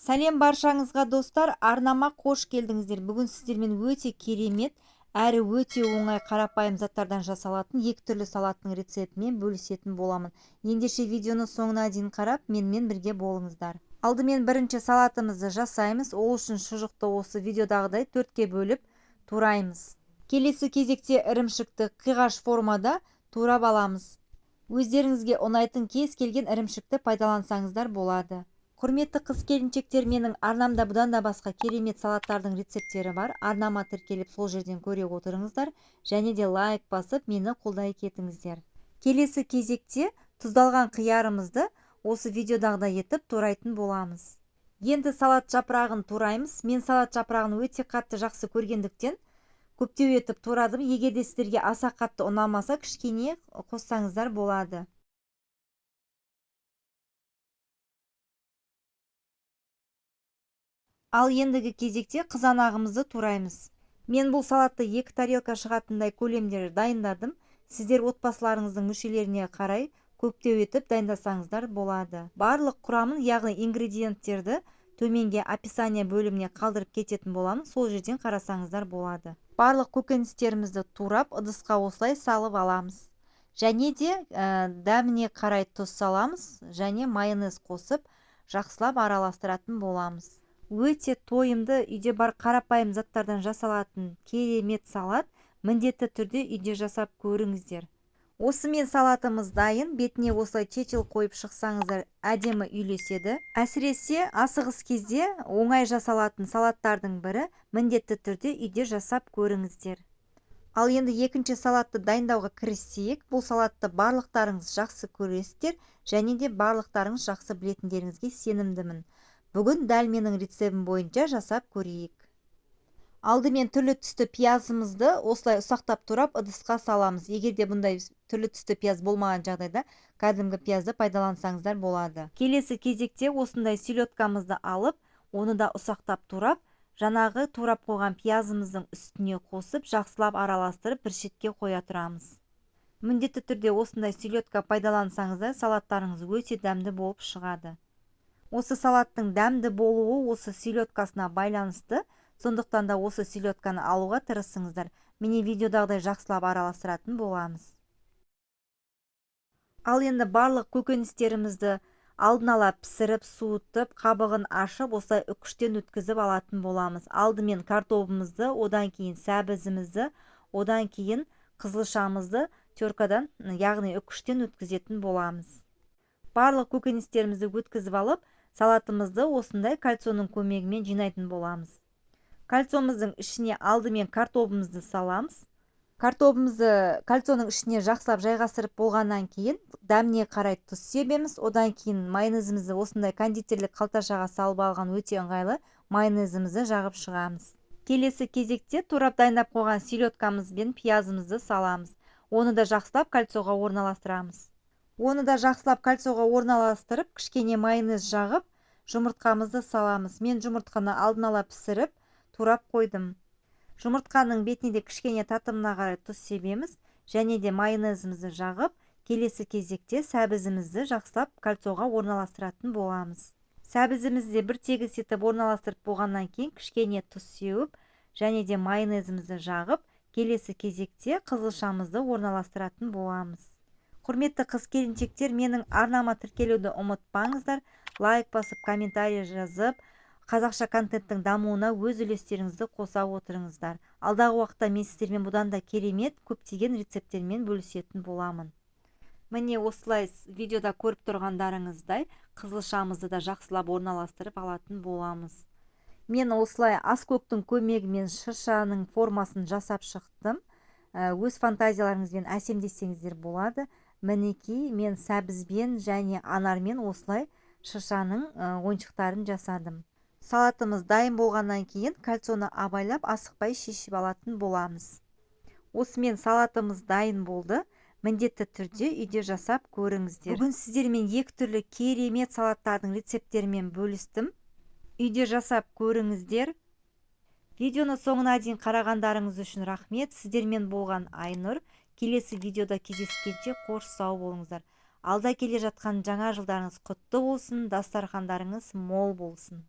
Сәлем баршаңызға, достар! Арнама қош келдіңіздер. Бүгін сіздермен өте керемет әрі өте оңай, қарапайым заттардан жасалатын екі түрлі салаттың рецептімен бөлісетін боламын. Ендеше видеоны соңына дейін қарап, менімен бірге болыңыздар. Алдымен бірінші салатымызды жасаймыз. Ол үшін шұжықты осы видеодағыдай 4-ке бөліп тураймыз. Келесі кезекте ірімшікті қиғаш формада турап аламыз. Өздеріңізге ұнайтын кез келген ірімшікті пайдалансаңыздар болады. Құрметті қыз-келіншектер, менің арнамда бұдан да басқа керемет салаттардың рецепттері бар. Арнама тіркеліп, сол жерден көре отырыңыздар және де лайк басып, мені қолдай кетіңіздер. Келесі кезекте тұздалған қиярымызды осы видеодағыдай етіп турайтын боламыз. Енді салат жапырағын тураймыз. Мен салат жапырағын өте қатты жақсы көргендіктен көптеу етіп турадым. Егер де сіздерге аса қатты ұнамаса, кішкене қоссаңыздар болады. Ал ендігі кезекте қызанағымызды тураймыз. Мен бұл салатты 2 тарелка шығатындай көлемде дайындадым. Сіздер отбасыларыңыздың мүшелеріне қарай көптеу етіп дайындасаңыздар болады. Барлық құрамын, яғни ингредиенттерді төменге описание бөліміне қалдырып кететін боламын. Сол жерден қарасаңыздар болады. Барлық көкөністерімізді турап, ыдысқа осылай салып аламыз. Және де дәміне қарай тұз саламыз және майонез қосып, жақсылап араластыратын боламыз. Өте тойымды, үйде бар қарапайым заттардан жасалатын керемет салат. Міндетті түрде үйде жасап көріңіздер. Осымен салатымыз дайын. Бетіне осылай чечил қойып шықсаңыздар, әдемі үйлеседі. Әсіресе асығыс кезде оңай жасалатын салаттардың бірі. Міндетті түрде үйде жасап көріңіздер. Ал енді екінші салатты дайындауға кірісейік. Бұл салатты барлықтарыңыз жақсы көресіздер және де барлықтарыңыз жақсы білетіндеріңізге сенімдімін. Бүгін дәл менің рецептім бойынша жасап көрейік. Алдымен түрлі түсті пиязымызды осылай ұсақтап турап ыдысқа саламыз. Егер де бұндай түрлі түсті пияз болмаған жағдайда кәдімгі пиязды пайдалансаңыздар болады. Келесі кезекте осындай селедкамызды алып, оны да ұсақтап турап, жаңағы турап қойған пиязымыздың үстіне қосып, жақсылап араластырып бір шетке қоя тұрамыз. Міндетті түрде осындай селедка пайдалансаңыздар, салаттарыңыз өте дәмді болып шығады. Осы салаттың дәмді болуы осы селедкасына байланысты, сондықтан да осы селедканы алуға тырысыңыздар. Міне, видеодағыдай жақсылап араластыратын боламыз. Ал енді барлық көкөністерімізді алдын ала пісіріп, суытып, қабығын ашып, осылай үкіштен өткізіп алатын боламыз. Алдымен картобымызды, одан кейін сәбізімізді, одан кейін қызылшамызды теркадан, яғни үкіштен өткізетін боламыз. Барлық көкөністерімізді өткізіп алып, салатымызды осындай кольцоның көмегімен жинайтын боламыз. Кольцомыздың ішіне алдымен картобымызды саламыз. Картобымызды кольцоның ішіне жақсылап жайғастырып болғаннан кейін дәміне қарай тұз себеміз. Одан кейін майонезімізді осындай кондитерлік қалташаға салып алған өте ыңғайлы, майонезімізді жағып шығамыз. Келесі кезекте турап дайындап қойған селедкамыз бен пиязымызды саламыз. Оны да жақсылап кольцоға орналастырамыз. Оны да жақсылап кольцоға орналастырып, кішкене майонез жағып, жұмыртқамызды саламыз. Мен жұмыртқаны алдын ала пісіріп, турап қойдым. Жұмыртқаның бетіне де кішкене татымына қарай тұз себеміз және де майонезімізді жағып, келесі кезекте сәбізімізді жақсылап кольцоға орналастыратын боламыз. Сәбізімізді де бір тегіс етіп орналастырып болғаннан кейін кішкене тұз сеуіп және де майонезімізді жағып, келесі кезекте қызылшамызды орналастыратын боламыз. Құрметті қыз-келіншектер, менің арнама тіркелуді ұмытпаңыздар. Лайк басып, комментарий жазып, қазақша контенттің дамуына өз үлестеріңізді қоса отырыңыздар. Алдағы уақытта мен сіздермен бұдан да керемет көптеген рецепттермен бөлісетін боламын. Міне, осылай видеода көріп тұрғандарыңыздай қызылшамызды да жақсылап орналастырып алатын боламыз. Мен осылай аскөктің көмегімен шыршаның формасын жасап шықтым. Өз фантазияларыңызбен әсемдесеңіздер болады. Мінекей, мен сәбізбен және анармен осылай шыршаның ойыншықтарын жасадым. Салатымыз дайын болғаннан кейін кольцоны абайлап, асықпай шешіп алатын боламыз. Осымен салатымыз дайын болды. Міндетті түрде үйде жасап көріңіздер. Бүгін сіздермен екі түрлі керемет салаттардың рецепттерімен бөлістім. Үйде жасап көріңіздер. Видеоны соңына дейін қарағандарыңыз үшін рахмет. Сіздермен болған Айнұр. Келесі видеода кездескенше қош сау болыңыздар. Алда келе жатқан жаңа жылдарыңыз құтты болсын, дастархандарыңыз мол болсын.